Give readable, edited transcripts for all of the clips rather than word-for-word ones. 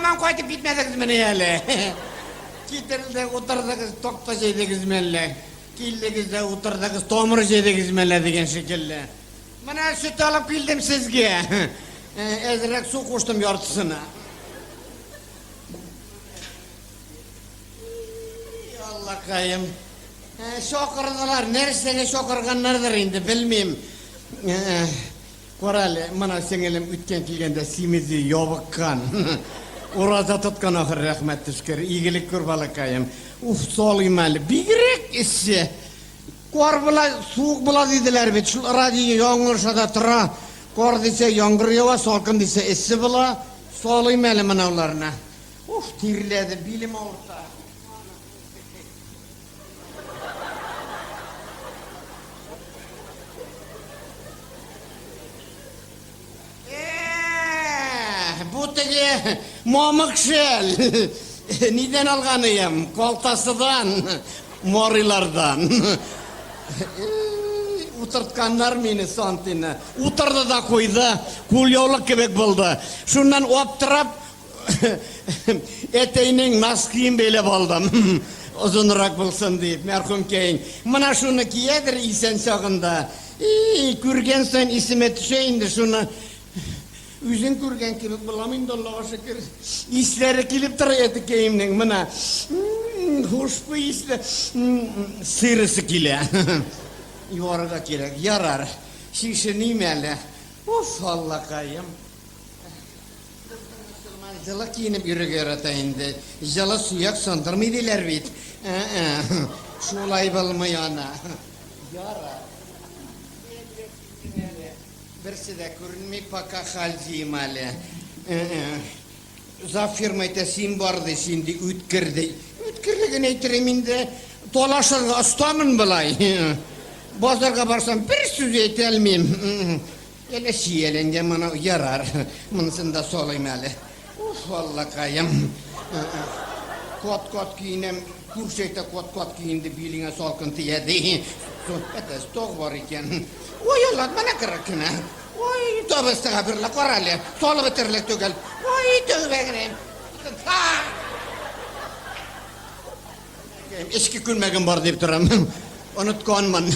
Һаман кайтып китмәдегезмени әле? Китерелде, утырдыгыз, такта җәйдегезме әллә? Килдегез дә утырдыгыз, тамыр җәйдегезме әллә дигән шикелле. Менә сөт алып килдем сезгә. Әзрәк су куштым яртысына. Аллакаем. Чакырдылар, нәрсәгә чакырганнардыр инде, белмим. Кара әле, мына сеңелем үткән килгәндә симезе ябыккан. Ураза тоткан ахыр, рәхмәт төшкер. Игелек күр, балакаем. Уф, салыйм әле. Бигрәк эссе. Кар була, суык була диделәр бит. Шул радио яңгырша да тора. Кар дисә яңгыр ява, салкын дисә эссе була. Салыйм әле монауларны. Уф, тирләдем, билем авырта. Бу теге мамык шәл. Нидән алганыем? Калтасыдан, марилардан. Утыртканнар мине Сантины. Утырды да куйды, кулъяулык кебек булды. Шуннан аптырап, Әтәйнең носкиен бәйләп алдым. Озынрак булсын дип, мәрхүмкәең. Менә шуны киядер исән чагында. И, күргән саен исемә төшә инде шуны. Үзен күргән кебек булам инде, Аллага шөкер. Исләре килеп тора әтекәемнең. Менә хушбуй исле сырысы килә. Юарга кирәк. Ярар. Чишеним әле. Уф, Аллакаем. Мөселман җылы киенеп йөрергә ярата инде. Җылы сөяк сындырмый диләр бит. Ә-ә, шулай булмый ана. Ярар. Берсе дә күренми, пока хәл җыйм әле. Ә-ә. Завфирма әйтә, син бар ди, син ди, үткер ди. Үткерлеген әйтерем инде. Талашырга остамын болай. Базарга барсам, бер сүз әйтә алмыйм. Әллә чияләнгән моны, ярар, монысын да салыйм әле. Уф, Аллакаем. Кат-кат киенәм, күрше әйтә, кат-кат киенде, билеңә салкын тия, ди. Әтәс, тог бар икән. Ой, Алла, менә кырык кенә. Ой, тәүбә әстәгъфирулла, кара әле, салып бетерерлек түгел. Ой, тәүбә генә. Эчке күлмәгем бар дип торам. Онытканмын.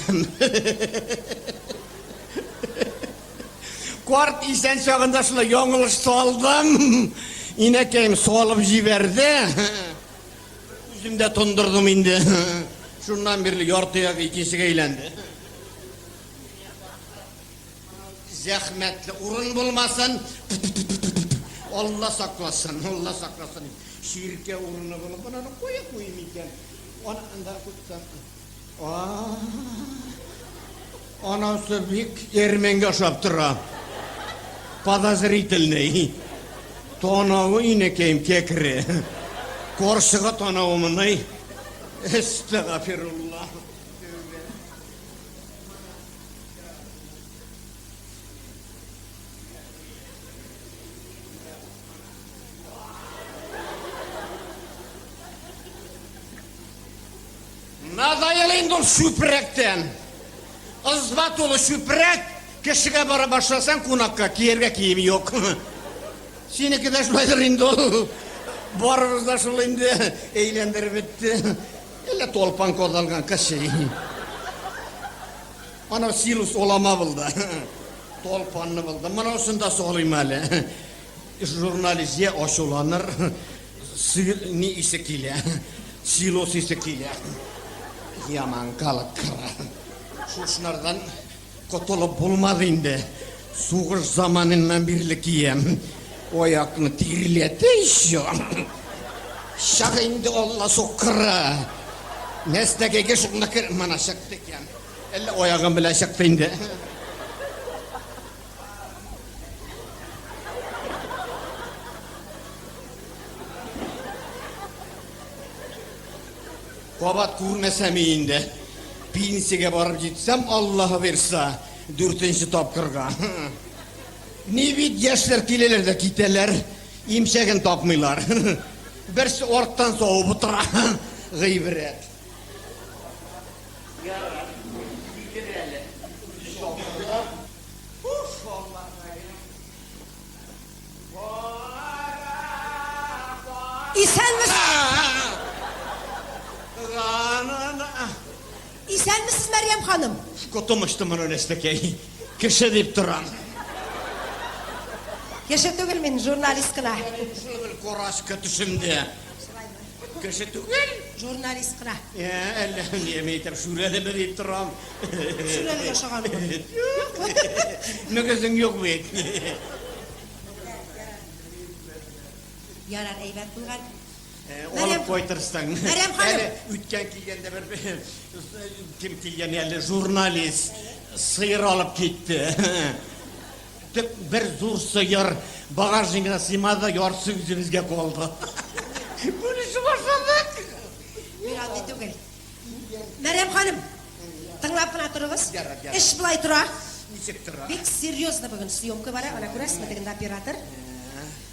Карт исән чагында шулай яңылыш салдым. Инәкәем салып җибәрде. Үзем дә тондырдым инде. Шуннан бирле ярты ягы икенчегә әйләнде. Зәхмәтле урын булмасын. Алла сакласын, Алла сакласын. Чиркәү урыны булып, ананы кая куйыйм икән? Аны анда куйсам. Анасы бик әрмәнгә ошап тора. Подозрительный. Танавы инәкәем кәкре. Каршыга танавы моный. Әстәгафирулла. Надоел инде ул чүпрәктән. Ызба тулы чүпрәк, кешегә бара башласаң кунакка кияргә кием юк. Синеке дә шулайдыр инде ул. Барыбыз да шул инде әйләндереп бетте. Әллә толпан кадалган кеше. Ана силус олама булды. Толпанны булды. Монысын да салыйм әле. Журналист я ачуланыр, сыер ни исе килә, силос исе килә. Яман калыккыры. Шушынардан котылып булмады инде. Сугыш заманыннан бирле киям. Аякны тирләтә еще. Чак инде Алла суккыры. Нәстәкәгә шунда кер мана чыкты икән. Әллә аягым белән чыкты инде. Кабат күрмәсәм инде. Пенсиягә барып җитсәм, Аллаһы бирса, дүртенче тапкырга. Ни бит яшьләр киләләр дә китәләр, имчәген тапмыйлар. Берсе арттан савып утыра. Гыйбрәт. Ярар, китер әле. Уф, Аллаһы. Исәнмесез, Мәрьям ханым. Котым очты моны нәрсәкәй. Кеше дип торам. Кеше түгел мин, журналист кына. Шул карачкы төшемдә. Кеше түгел. Журналист кына. Ә, әллә ни әйтәм, шүрәлеме дип торам. Шүрәле яшаган ул. Мөгезең юк бит. Ярар, әйбәт булган. Алып кайтырсың. Мәрьям ханым. Әле үткән килгәндә бер кем килгән әле журналист сыер алып китте. Төп бер зур сыер багажнигына сыймады, яртысы үзебезгә калды. Бүлешеп башладык. Мин андый түгел. Мәрьям ханым, тыңлап кына торыгыз. Ярар, ярар. Эш болай тора. Ничек тора? Бик серьезно бүген съемка бара. Ана күрәсезме тегендә оператор?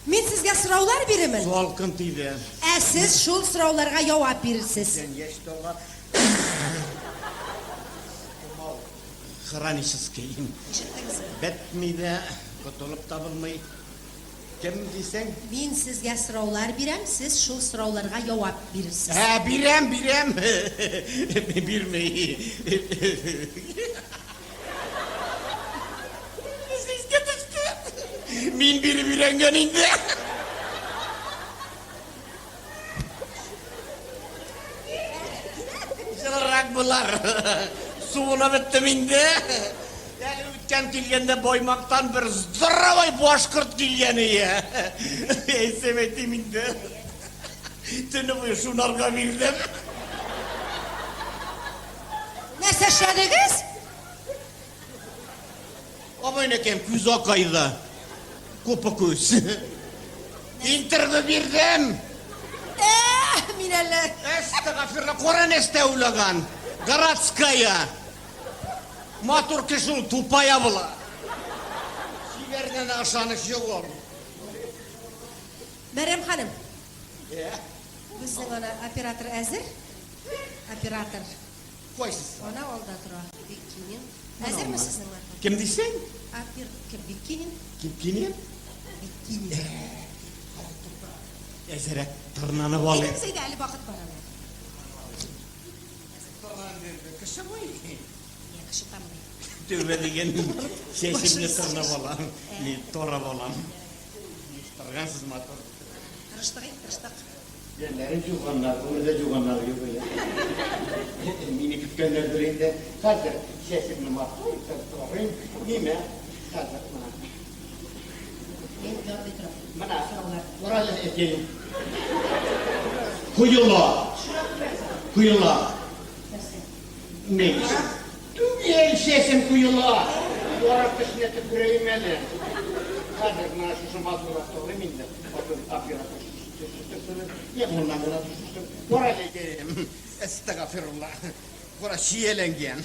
Мин сезгә сораулар бирермен. Салкын тиде. Ә сез шул сорауларга җавап бирерсез. Яшь тала. Хронический. Ишеттегезме? Бетми дә, котылып та булмый. Кем дисең? Мин сезгә сораулар бирәм, сез шул сорауларга җавап бирерсез. Ә, бирәм, бирәм. Бирми. Искә төште. Мин биреп өйрәнгән инде. Җылырак булар. Суынып беттем инде. Әле үткән килгәндә Баймактан бер здоровый башкорт килгән ие. Әйтсәм әйтим инде. Төне буе шунарга бирдем. Нәрсә эшләдегез? Абайнакем күз акайды. Купы күз. Интервью бирдем. Ә, мин әллә. Әстәгъфирулла, кара нәрсә уйлаган. Городская. Матур кеше ул тупая була. Чибәрдән дә ышаныч юк ул. Мәрьям ханым, Ә, безнең ана оператор әзер? Оператор. Кайсысы? Ана алда тора. Биккинин. Әзерме сезнең оператор? Кем дисең? Опер кем Биккинин? Кем килер? Биккинин. Әзерәк тырнанып алыйк. Әйдәгез, әйдә, әле вакыт бар әле. Кеше буй. Я кеше танымый. Тәүбә дигән чәчемне тырнап алам. Ни тарап алам. Торгансыз матур. Тырыштык, инде, тырыштык. Җәннәре юганнар, күңелдә юганнар юк я. Мине көткәннәрдер инде. Хәзер чәчемне матур итеп тарыйм. Нимә? Хәзер менә. Мин ярдый торам. Менә Сораулар. Карале әткәем. Коела. Коела. Нәрсә? Ни? Түгел чәчем коела. Карап төшенә төкерәем әле. Хәзер менә шушы матуррак тарыйм инде. Матур оператор төшеп. Я моннан гына төшеп. Карале әткәем. Әстәгъфирулла. Кара чияләнгән.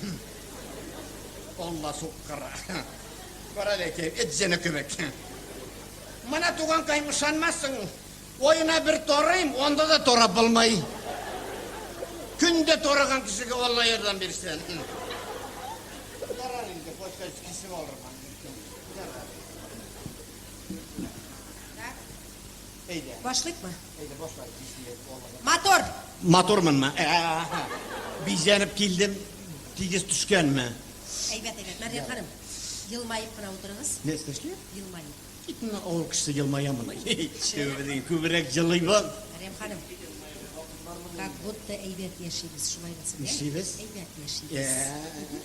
Алла суккыра. Карале әткәем, эт җене кебек. Менә туганкаем ышанмассың. Аена бер тарыйм, анда да тарап булмый. Көндә тараган кешегә Алла ярдәм бирсен. Ярар инде, башка кисеп алырмын. Ярар. Так, Әйдә, башлыйкмы? әйдә башла кисеп алырмын. Мотор. Матурмынмы? Ә, Бизәнеп килдем, тигез төшкәнме? Әйбәт, әйбәт. Мәрьям ханым, елмаеп кына утырыгыз. Нәрсә эшли? Елмаеп. Китне авыл кешесе елмаямын. Тәүбә дигән күбрәк җылый бар. Мәрьям ханым, как будто әйбәт яшибез, шулай булсын. ә? Нишлибез? Әйбәт Ә, яшибез.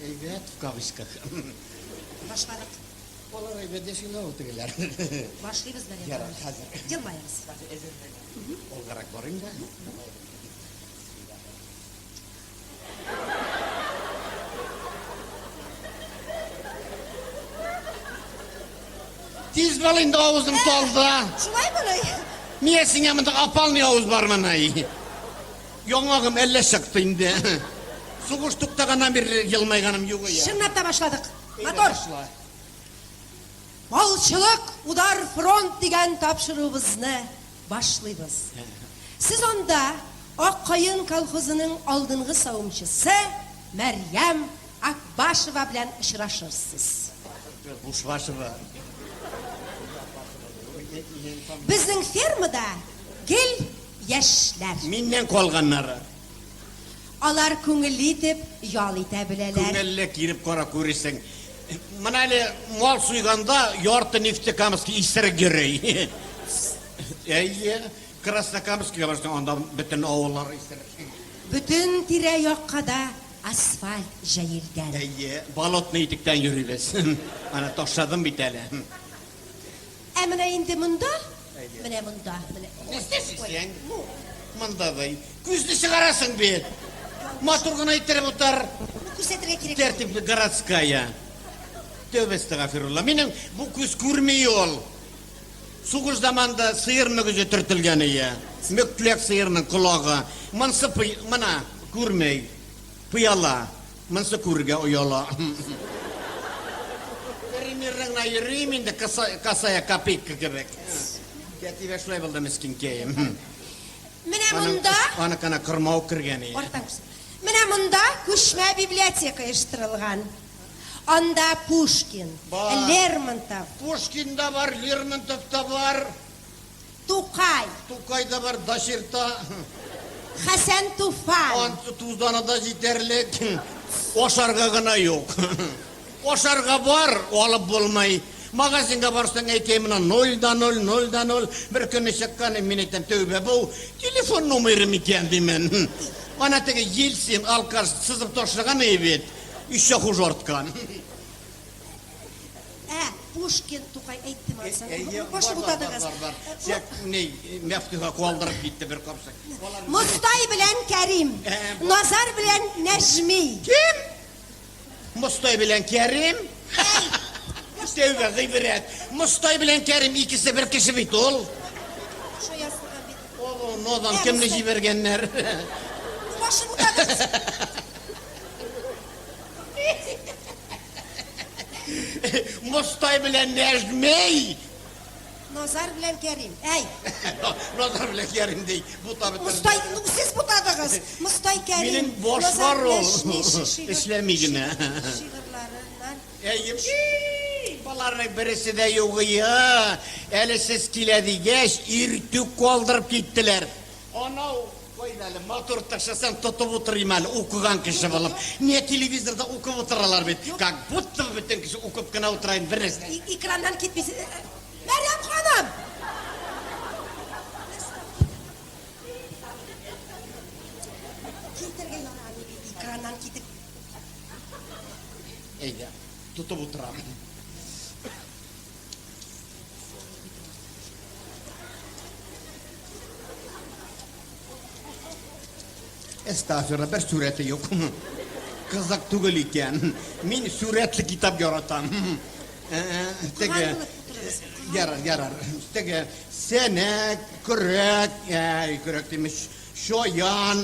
әйбәт в кавычках. Башладык. Алар әйбәт яшиләр ул тегеләр. Башлыйбыз, Мәрьям Ярар, ханым. хәзер. Елмаегыз. Алгарак барыйм да. Тиз бул инде авызым талды. Шулай була. Нигә сиңа монда опалный авыз бармыни? Яңагым әллә чыкты инде. Сугыш туктаганнан бирле елмайганым юк я. Чынлап та башладык. Әйдә, Мотор. башла. Малчылык удар фронт дигән тапшыруыбызны башлыйбыз. Сез анда Ак каен колхозының алдынгы савымчысы Мәрьям Акбашева белән очрашырсыз. Бушбашева. Безнең фермада гел яшьләр. Миннән калганнары. Алар күңелле итеп ял итә беләләр. Күңелле, килеп кара, күрерсең. Менә әле мал суйганда ярты Нефтекамский исерек йөри. Әйе, Краснокамскига барсаң, анда бөтен авыллар исерек. Бөтен тирә-якка да асфальт җәелгән. Әйе, болотный итектән йөрибез. Аны ташладым бит әле. Ә менә инде монда, менә монда, менә. Нәрсә син? Монда ди. Күзне чыгарасың бит. Матур гына иттереп утыр. Күрсәтергә кирәк. Тәртипле городская. Тәүбә әстәгафирулла. Минем бу күз күрми ул. Сугыш заманында сыер мөгезе төртелгән ие. Мөкләк сыерның колагы. Монсы мына күрми. Пыяла. Монсы күрергә ояла. Примерно гына йөрим инде косая копейка кебек. Кәтибә шулай булды мескенкәем. Менә монда Аныкына кырмау кергән иде. Арттан күрсәт. Менә монда күчмә библиотека оештырылган. Анда Пушкин, Бар. Лермонтов, Пушкин да бар, Лермонтов та бар. Тукай. Тукай да бар, Даширта. Хәсән Туфан. Ансы тузаны да җитәрлек. Ашарга гына юк. Ашарга бар, алып булмый. Магазинга барсаң, әйткәй, менә ноль да ноль, ноль да ноль. Бер көнне чыккан, мин әйтәм, тәүбә, бу телефон номеры микән, димен. Ана теге Ельцин алкаш сызып ташлаган бит. Еще хуже арткан. Ә, Пушкин, Тукай әйттем ансын. Әйе, Башны бар, бар, бутадыгыз. бар, бар. Сәк, ни, Мәфтуха калдырып китте бер капчык. Мостай белән Кәрим, Ә, Назар белән Нәҗми. Кем? Мостай белән Кәрим? Тәүбә, гыйбрәт. Мостай белән Кәрим икесе бер кеше бит ул. Шо язылган бит. О, надан Ә, кемне Мостай. җибәргәннәр? Башны бутадыгыз. Мостай белән Нәҗмей. Назар белән Кәрим. Әй, Назар белән Кәрим ди. Бута бетерде. Мостай, ну сез бутадыгыз. Мостай Кәрим. Минем баш Назар бар ул. Нәҗми, Эшләми генә. Шигырьләреннән. Әйе, баларның бересе дә юк ия. Әле сез килә дигәч, иртүк калдырып киттеләр. Анау кайда әле матур ташасаң тотып утырыйм әле укыган кеше булып. Не телевизорда укып утыралар бит. Как будто бөтен кеше укып кына утыра инде бер нәрсә. Экраннан китмисез. Мәрьям ханым! Китергә ярамый бит, экраннан китеп. Әйдә, тотып утырам. Әстәгъфирулла, бер сурәте юк. Кызык түгел икән. Мин сурәтле китап яратам. Теге булып утырыгыз. Ярар, ярар. Теге сәнәк, көрәк, әй, көрәк димеш, чаян,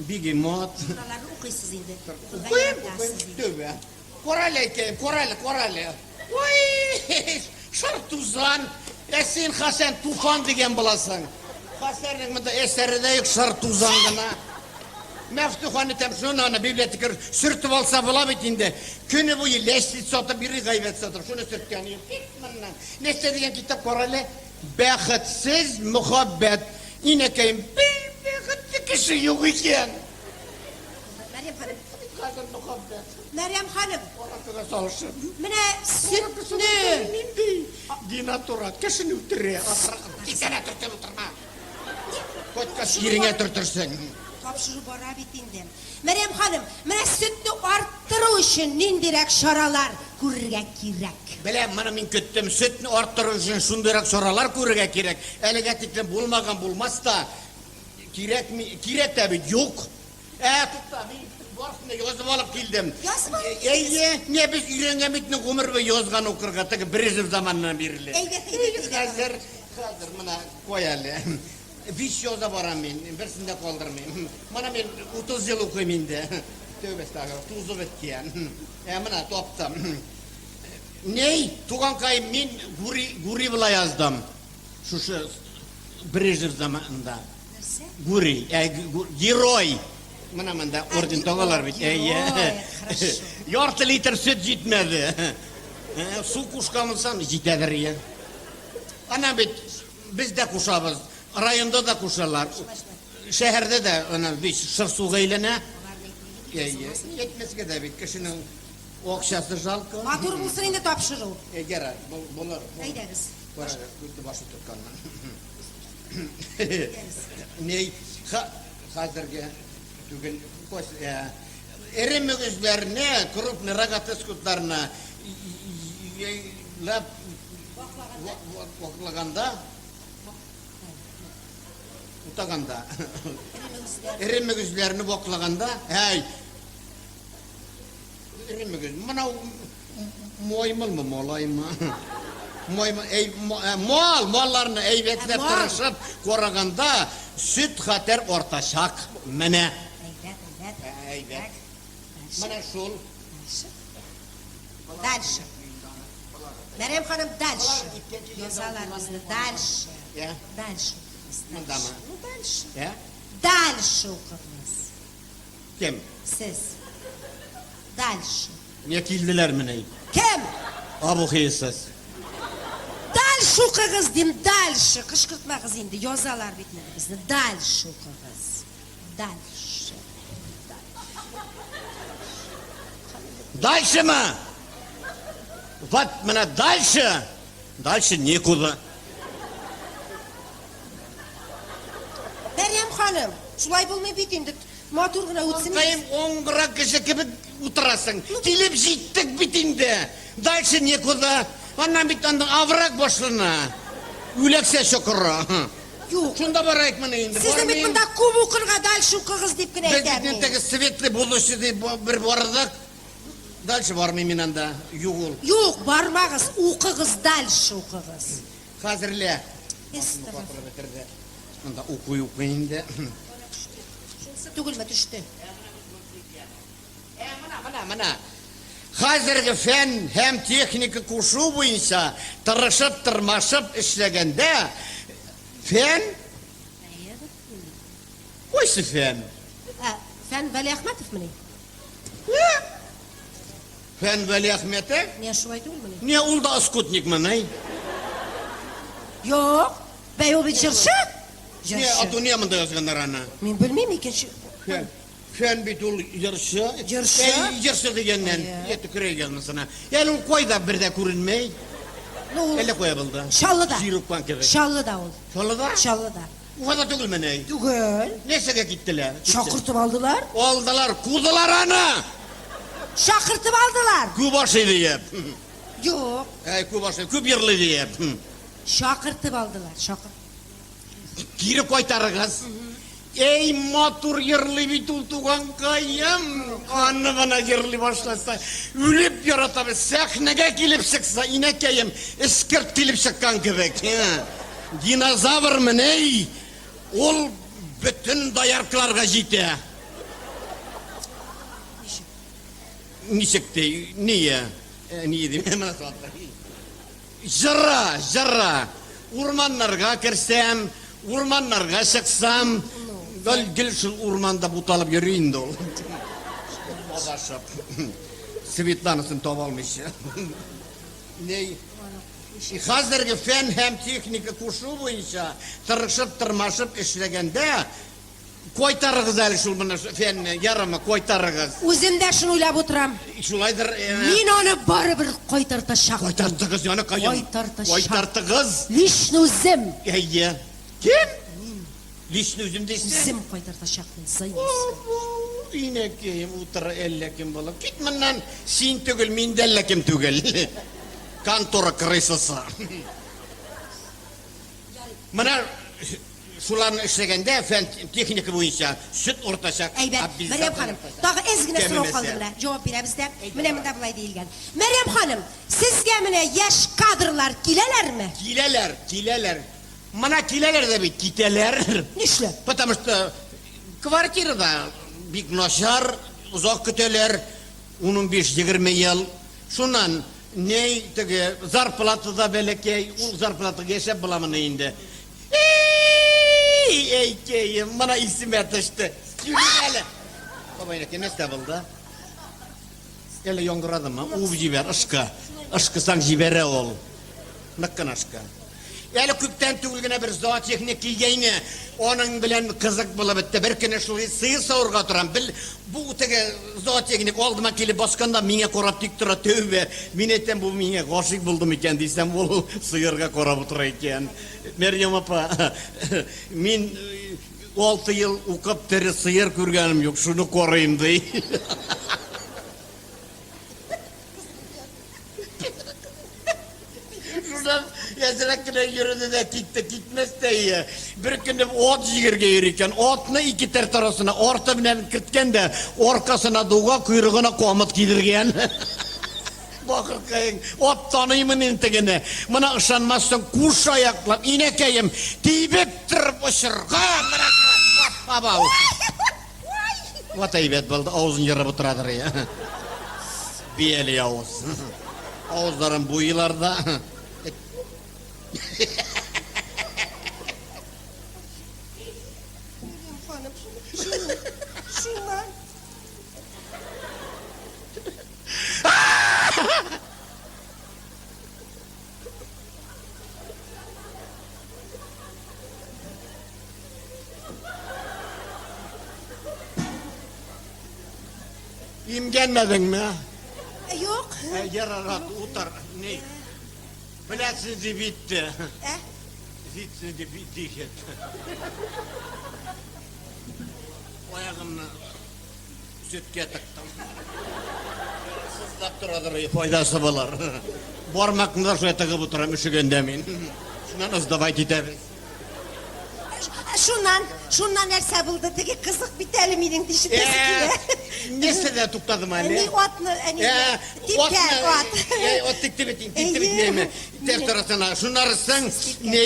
бегемот. Аларны укыйсыз инде. Укыйм, Укырга укыйм, яратасыз инде. тәүбә. Карале әйткәем, карале, карале. Ой, шыр тузан. Ә син Хәсән Туфан дигән буласың. Хәсәннең монда әсәре дә юк, шыр тузан гына. Мәфтухан итәм, шуны аны библиотекарь сөртеп алса була бит инде. Көне буе ләчтит сатып йөри, гайбәт сатып. Шуны сөрткән юк. Кит моннан. Нәрсә дигән китап карале? Бәхетсез мөхәббәт. Инәкәем, бер бәхетле кеше юк икән. Мәрьям ханым, Хәзер мөхәббәт. Мәрьям ханым, Аракыга салышып. менә сөтне Нинди денатурат, кешене үтерә. Кисәнә төртеп утырма. Коткас иреңә төртерсең. Тапшыру бара бит инде. Мәрьям ханым, менә сөтне арттыру өчен ниндирәк чаралар күрергә кирәк? Беләм, моны мин көттем. Сөтне арттыру өчен шундыйрак чаралар күрергә кирәк. Әлегә тиклем булмаган булмас та. Кирәкми, кирәк тә бит юк. Ә, тукта, мин барысын да язып алып килдем. Язып алып Әйе, не без өйрәнгән бит гомер буе язган укырга, теге Брежнев заманыннан бирле. Әйдә, әйдә, әйдә. Хәзер, хәзер менә кой әле. Биш яза барам мин, берсен дә калдырмыйм. Менә мин 30 ел укыйм инде. Тәүбә әстәгъфирулла, тузы беткән. Ә менә таптым. Ней, туганкаем, мин Гури, Гури була яздым. Шушы Брежнев заманында. Нәрсә? Гури, ә, герой. Менә монда орден тагалар бит. Герой, Әйе. хорошо. Ярты литр сөт җитмәде. Су кушкан булсам җитәдер я. Ана бит без дә кушабыз, районда да кушалар. Шәһәрдә дә ана бит шыр суга әйләнә. Әйе, әйтмәскә дә бит кешенең акчасы жалко. Матур булсын инде тапшыру. Э, ярар, булыр. Әйдәгез. Барыр, күзне башы тотканнан. Ни, хәзерге түгел, эре мөгезләрне, крупный рогатый скотларны лап ваклаганда, утаганда, эре мөгезләрне ваклаганда, әй, эре мөгез, мына маймылмы, малаймы? Маймыл, әй, мал, малларны әйбәтләп тырышып караганда, сөт хәтәр артачак. Менә. Әйбәт, әйбәт. Әйбәт. Менә шул. Дальше. Дальше. Мәрьям ханым, дальше. Язалар безне, дальше. Ә? Дальше. Мындамы? Ну, дальше. Ә? Дальше укыгыз. Кем? Сез. Дальше. Не килделәр менә? Кем? Абу хыйсыз. Дальше укыгыз дим, дальше. Кычкыртмагыз инде, язалар бит инде безне. Дальше укыгыз. Дальше. Дальше мы? Вот менә дальше. Дальше некуда. Мәрьям ханым, шулай булмый бит инде. Матур гына үтсен. Каем оңгыра кеше кебек утырасың. Килеп җиттек бит инде. Дальше некуда. Аннан бит анда овраг башлана. Үләксә чокыры. Юк. Шунда барайык менә инде. Сезнең бит монда күп укырга дальше укыгыз дип кенә Без әйтәм. бит мин. теге светлый будущее дип бер бардык. Дальше бармыйм мин анда. Юк ул. Юк, бармагыз, укыгыз дальше укыгыз. Хәзерлә. Әстәгъфирулла. Катырып бетерде. Монда уку уку инде. Шунысы түгелме төште? Менә, менә, менә. Хәзерге фән һәм техника кушу буенча тырышып, тырмашып эшләгәндә фән, кайсы фән? Ә, Фән Вәлиәхмәтовмыни? Фән Вәлиәхмәтов? Не шулай түгелмени? Не, ул да скутникмыни? Юк, бәй ул бит җырчы. Не, Җырчы. а то не монда язганнар аны. Мин белмим икенче. Фән, фән бит ул җырчы. Җырчы? Әй, җырчы дигәннән, Әйе. я төкерәйгән монысына. Әле ул кайда бер дә күренмәй. Ну, ул Әллә кая булды? Чаллыда. Җир упкан кебек. Чаллыда ул. Чаллыда? Чаллыда. Уфада түгелмени? Түгел. Нәрсәгә киттеләр? Чакыртып алдылар. Алдылар, кудылар аны! Чакыртып алдылар. Күп ашый диеп. Юк, Әй, күп ашый, күп йырлый диеп. чакыртып алдылар. Чакыр. Кире кайтарыгыз. Эй, матур йырлый бит ул туганкаем. Аны гына йырлый башласа, үлеп яратабыз. Сәхнәгә килеп чыкса, инәкәем, эскерт килеп чыккан кебек. Динозавр менә, ул бөтен дояркаларга җитә. Ничек? Ничек ди? Ние? Ние дим? Менә сатты. Җыра, җыра. Урманнарга керсәм, урманнарга чыксам, гел гел шул урманда буталып йөри инде ул. Адашып. Светланасын таба алмыйча. Ни? Хәзерге фән һәм техника кушу буенча тырышып, тырмашып эшләгәндә, кайтарыгыз әле шул менә фәнне, ярымы кайтарыгыз. Үзем дә шуны уйлап утырам. Шулайдыр. Мин аны барыбер кайтартачакмын. Кайтартыгыз, яныкаем. Кайтартачак. Кайтартыгыз. Лично үзем. Әйе. Кем? Лично үзем дисең? Үзем кайтартачакмын, займусь. Инәкәем утыра әллә кем булып. Кит моннан, син түгел, мин дә әллә кем түгел. Контора крысасы. Менә шуларны эшләгәндә фән техника буенча сөт артачак. Әйбәт, Мәрьям ханым, тагы әз генә сорау калды менә. Җавап бирәбез дә. Менә монда болай диелгән. Мәрьям ханым, сезгә менә яшь кадрлар киләләрме? Киләләр, киләләр. Менә киләләр дә бит, китәләр. Нишләп? Потому что квартирада бик начар, озак көтәләр, 15-20 ел. Шуннан ни теге зарплата да бәләкәй, ул зарплатага яшәп буламыни инде. Эй, әйкәем, менә исемә төште. Сөйлим әле. Бабай, нәрсә булды? Әле яңгырадымы? Уып җибәр, ышкы. Ышкысаң җибәрә ул. Нык кына ышкы. Әле күптән түгел генә бер зоотехник килгәйне. Аның белән кызык булып бетте. Бер көнне шулай сыер савырга торам. Бел, бу теге зоотехник алдыма килеп басканда миңа карап тик тора, тәүбә. Мин әйтәм, бу миңа гашыйк булды микән дисәм, ул сыерга карап утыра икән. Мәрьям апа, мин 6 ел укып тере сыер күргәнем юк, шуны карыйм ди. Шуннан әзрәк кенә йөрде дә китте, китмәс тә ие. Бер көнне ат җигергә йөри икән. Атны ике тәртә арасына арты белән керткән дә, аркасына дуга, койрыгына камыт кидергән. Бахыркаең, ат таныймын инде тегене. Моны ышанмассың, куш аяклап, инәкәем, тибеп торып очырган. Менә абау. Вот әйбәт булды, авызын ерып утырадыр. Бияле авыз. Авызларын буйлар да. Ханым, шуннан. Имгәнмәдеңме? Юк. Ярар, утыр. Ни? Беләсең дип итте. Ә? Зитсен дип дихет. Аягымны сөткә тыктым. Сызлап торадыр, файдасы булыр. Бармакны да шулай тыгып утырам өшегәндә мин. Шуннан сдавать итәбез. Шуннан, шуннан нәрсә булды? Теге кызык бит әле минем ишетәсе килә. Нәрсәдә туктадым әле? Ни атны, әни, типкән ат. Ат тикте бит, тикте бит неме? Тәр тарасына. Шуннан соң ни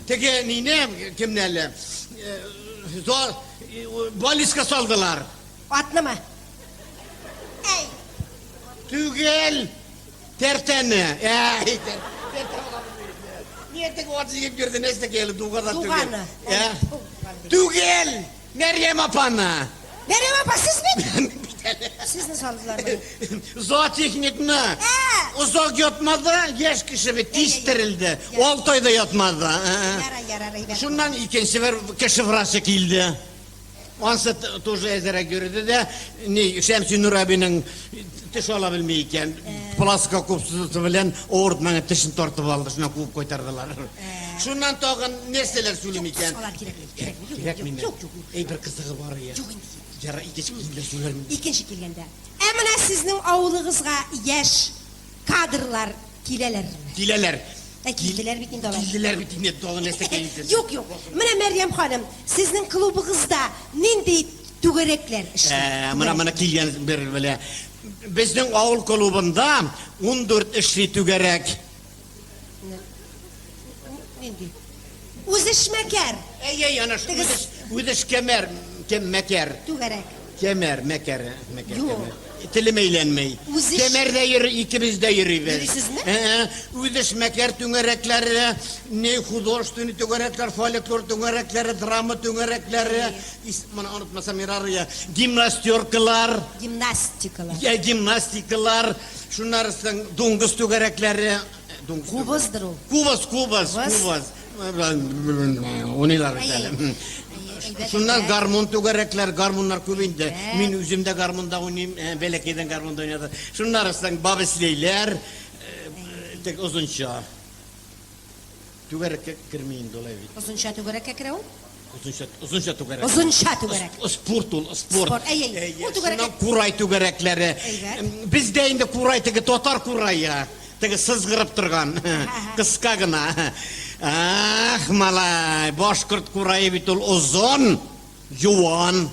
теге нине кемне әле? Зор Больниска салдылар. Атнымы? Әй! Түгел! Тәртәне. Әй, тәртә була Ни теге ат җигеп йөрде, нәрсә әле дуга да түгел. Дуганы. Ә? Түгел! Мәрьям апаны. Мәрьям апа, сез бит? Сезне салдылар моны. Зоотехникны. Ә! Озак ятмады, яшь кеше бит, тиз терелде. 6 ай да ятмады. Ярар, ярар, әйбәт. Шуннан икенче бер кеше врачы килде. Ансы тоже әзерәк йөрде дә, ни, Шәмсинур әбинең теш ала белми икән. Плоскокубсы белән авыртмаган тешен тартып алды, шуннан куып кайтардылар. Шуннан тагын нәрсәләр сөйлим икән? Алар кирәкми, кирәкми. Юк, Кирәкми. Юк, юк, юк. Әй, бер кызыгы бар я. Юк инде. Ярар, икенче килгәндә сөйләрмен. Икенче килгәндә. Ә менә сезнең авылыгызга яшь кадрлар киләләрме? Киләләр. Ә килделәр бит инде алар. Килделәр бит инде, тагын нәрсә килде? Юк, юк. Менә Мәрьям ханым, сезнең клубыгызда нинди түгәрәкләр эшли? Ә, менә менә килгән бер белә. Безнең авыл клубында 14 эшли түгәрәк. Нинди? Үзешмәкәр. Әй, әй, ана шул үзешкәмәр, кем мәкәр. Түгәрәк. Кемәр, мәкәр, мәкәр, Юк. кемәр. Телем әйләнмей. Үзеш- Кемәр дә йөри, икебез дә йөрибез. Йөрисезме? Ә, үзешмәкәр түгәрәкләре, не художественный түгәрәкләр, фольклор түгәрәкләре, драма түгәрәкләре, моны онытмасам ярар я, гимнастеркалар, Гимнастикалар. я гимнастикалар, шуннан соң дуңгыз түгәрәкләре. Дуңгыз Кубыздыр ул. Кубыз, кубыз, Кубыз. кубыз. Уйныйлар бит әле. Шуннан гармун түгәрәкләр, гармуннар күп инде. Мин үзем дә гармунда уйныйм, бәләкәйдән гармунда уйнадым. Шуннан соң бабыслейләр, тик озынча. Түгәрәккә керми инде улай бит. Озынча түгәрәккә керә ул? Озынча, озынча түгәрәк. Озынча түгәрәк. Спорт ул, спорт. Спорт, әй, әй. Ул түгәрәк. Шуннан курай түгәрәкләре. Әйбәт. Бездә инде курай теге татар курае. Теге сызгырып торган, кыска гына. Ах, малай, башкорт курае бит ул озын, юан.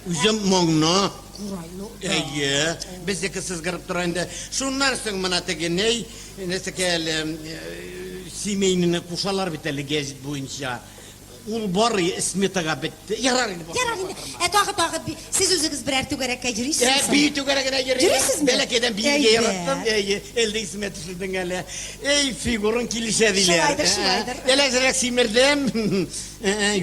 Үзем моңны. Курай, ну. Әйе, безнеке сызгырып тора инде. Шуннан соң менә теге ней, нәрсәкә әле, семейныйны кушалар бит әле гәзит буенча. Ул бар сметага бетте. Ярар инде. Ярар инде. Ә тагы тагы сез үзегез берәр түгәрәккә йөрисезме? Ә, бию түгәрәгенә йөрим. Йөрисезме? Бәләкәйдән биергә яраттым. Әйе, әлдә исемә төшердең әле. Эй, фигурың килешә диләр. Шулайдыр, шулайдыр. Әле әзрәк симердем.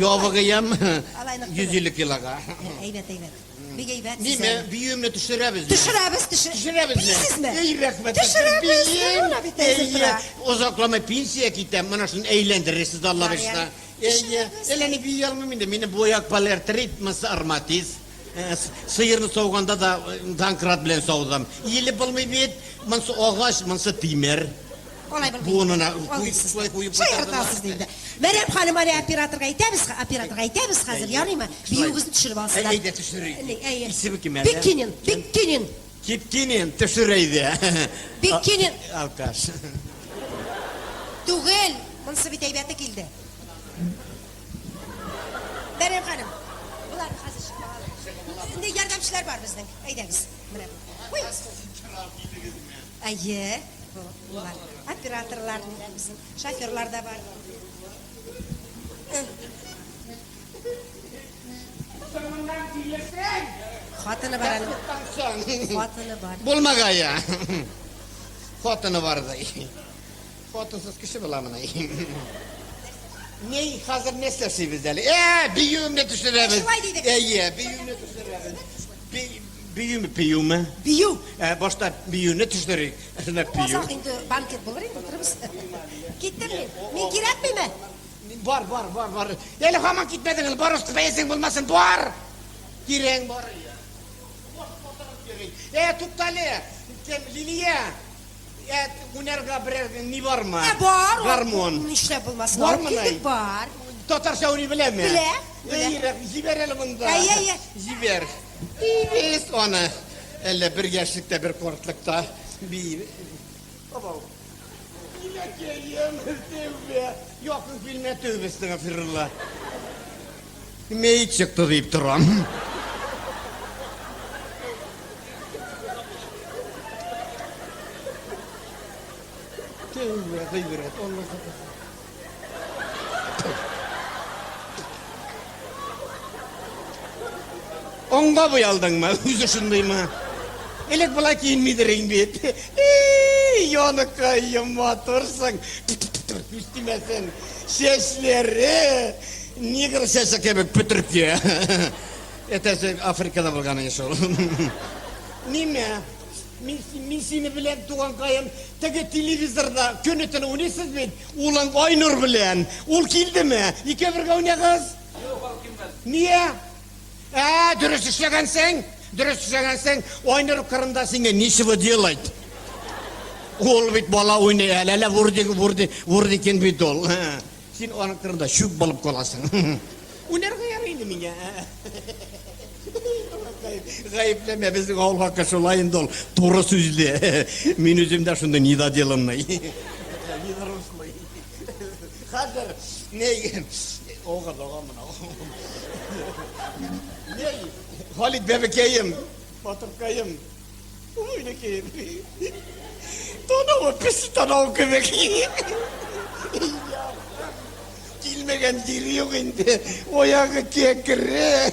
Ябыгыем. Алай нык 150 килога. Әйбәт, әйбәт. Бик әйбәт. Ниме, биюемне төшерәбез. Төшерәбез, төшерәбез. Бийсезме? Эй, рәхмәт. Төшерәбез. Менә бит әзер тора. Озакламый пенсия китәм, менә шуны әйләндерерсез Алла бирса. Әйе, әллә ни бии алмыйм инде. Мине буяк полиартрит, монысы арматиз. Сыерны сауганда да домкрат белән саудым. Иелеп булмый бит. Монысы агач, монысы тимер. Алай булмый. Буынына Алдыйсыз. шулай куеп Шаяртасыз инде. Мәрьям ханым, әле операторга әйтәбез, операторга әйтәбез хәзер, ярыймы? Биюегезне төшереп алсыннар. Әйдә төшерик. Әйе. Исеме кем әле? Биккинин, Биккинин. Кипкинин төшер әйдә. Биккинин. Алкаш. Түгел, монысы бит әйбәте килде. Мәрьям ханым, болар хәзер чыгып алыр. Инде ярдәмчеләр бар безнең. Әйдәгез. Менә бу. Уй. Әйе, болар. Операторлар, безнең шоферлар да бар. Соңыннан килерсең. Хатыны бар аның. Хатыны бар. Булмагая. Хатыны бар ди. Хатынсыз кеше буламыни? Ни, хәзер нәрсә эшлибез әле? Ә, биюемне төшерәбез. Шулай дидек. Әйе, биюемне төшерәбез. Биюме, пиюме? Бию. Ә, башта биюне төшерик. Әнә бию. Озак инде банкет булыр инде, утырыбыз. Киттем мин. Мин кирәкмиме? Бар, бар, бар, бар. Әле һаман китмәдең, әле бар, бәясең булмасын, бар. Кирәң бар. Ә, туктале. Кем, Лилия? Ә, уйнарга берәр ни бармы? Ә, бар. Гармун. Нишләп булмасын? Бармы, Алып килдек, най? бар. Татарча уйный беләме? Белә, белә. Эй, рәхмәт, җибәр әле монда. Әй, әй, әй. Җибәр. Без аны әллә бер яшьлектә, бер картлыкта би. Абау. Иләкәем, тәүбә. Якын килмә, тәүбә, әстәгъфирулла. Мәет чыкты дип торам. Тәүбә, гыйбрәт, Алла сакласын. Аңга буялдыңмы? Үзе шундыймы? Элек болай киенмидер инде бит. Эй, яныкаем, матурсың. Күз тимәсен. Чәчләре негр чәче кебек пөтеркә. Әтәсе Африкада булган шул. Ниме? Мин, мин сине беләм, туганкаем. Теге телевизорда көне-төне уйныйсыз бит. Улың Айнур белән. Ул килдеме? Икәү бергә уйнагыз? Юк, ул килмәде. Ния? Ә, дөрес эшләгәнсең. Дөрес эшләгәнсең. Айнур кырында сиңа ничего делать. Ул бит бала уйный әле, әле вурди, вурди, вурди икән бит ул. Син аның кырында чүп булып каласың. Уйнарга ярый инде миңа. Гаепләмә, безнең авыл халкы шулай инде ул, туры сүзле. Мин үзем дә шундый недоделанный. Недорослый. Хәзер ни ога дога мына. Ни Халид бәбекәем, батыркаем. Уйнекәем. Танавы песи танавы кебек. Килмәгән җире юк инде. Аягы кәкре.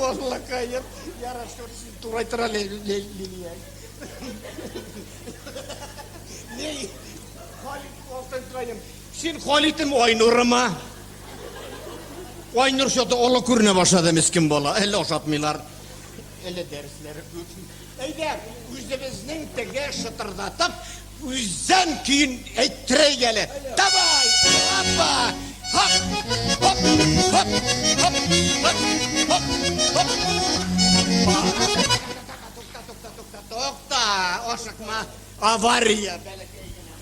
Аллакаем. Ярар, син турайтыр әле, Лилия. Ни? Халид алтынкаем. Син Халидым Айнурымы? Айнур что-то олы күренә башлады мескен бала. Әллә ашатмыйлар. Әллә дәресләре күп. Әйдә, үзебезнең теге шытырдатып, үзен көен әйттерәйек әле. Давай, опа! Хоп, хоп, хоп, хоп, хоп, хоп, хоп. Тукта, тукта, тукта, тукта, ашыкма. Авария. Бәләкәй генә.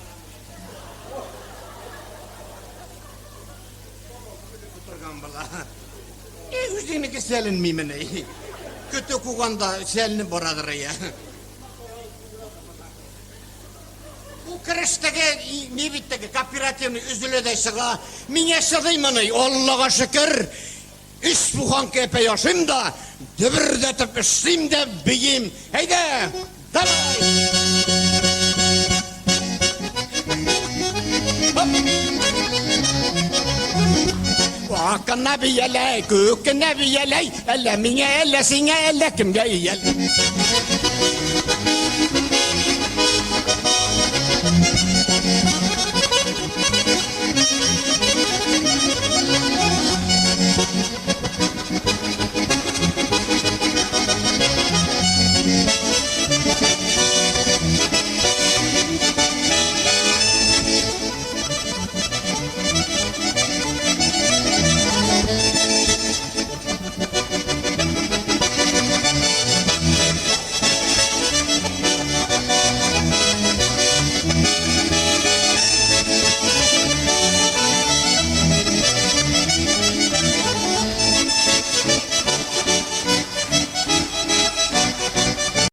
Утырган бала. Үзеңнеке сәленмимени? Көтү куганда сәленеп барадыр я. Бу керештәге ни бит теге кооперативный өзелә дә чыга. Миңа чыдыймыни, Аллага шөкер. Өч буханка әпәй ашыйм да, дөбердәтеп эшлим дә биим. Әйдә, давай! Хоп! Акына бияләй, күкенә бияләй, әллә миңа, әллә сиңа, әллә кемгә ияләй.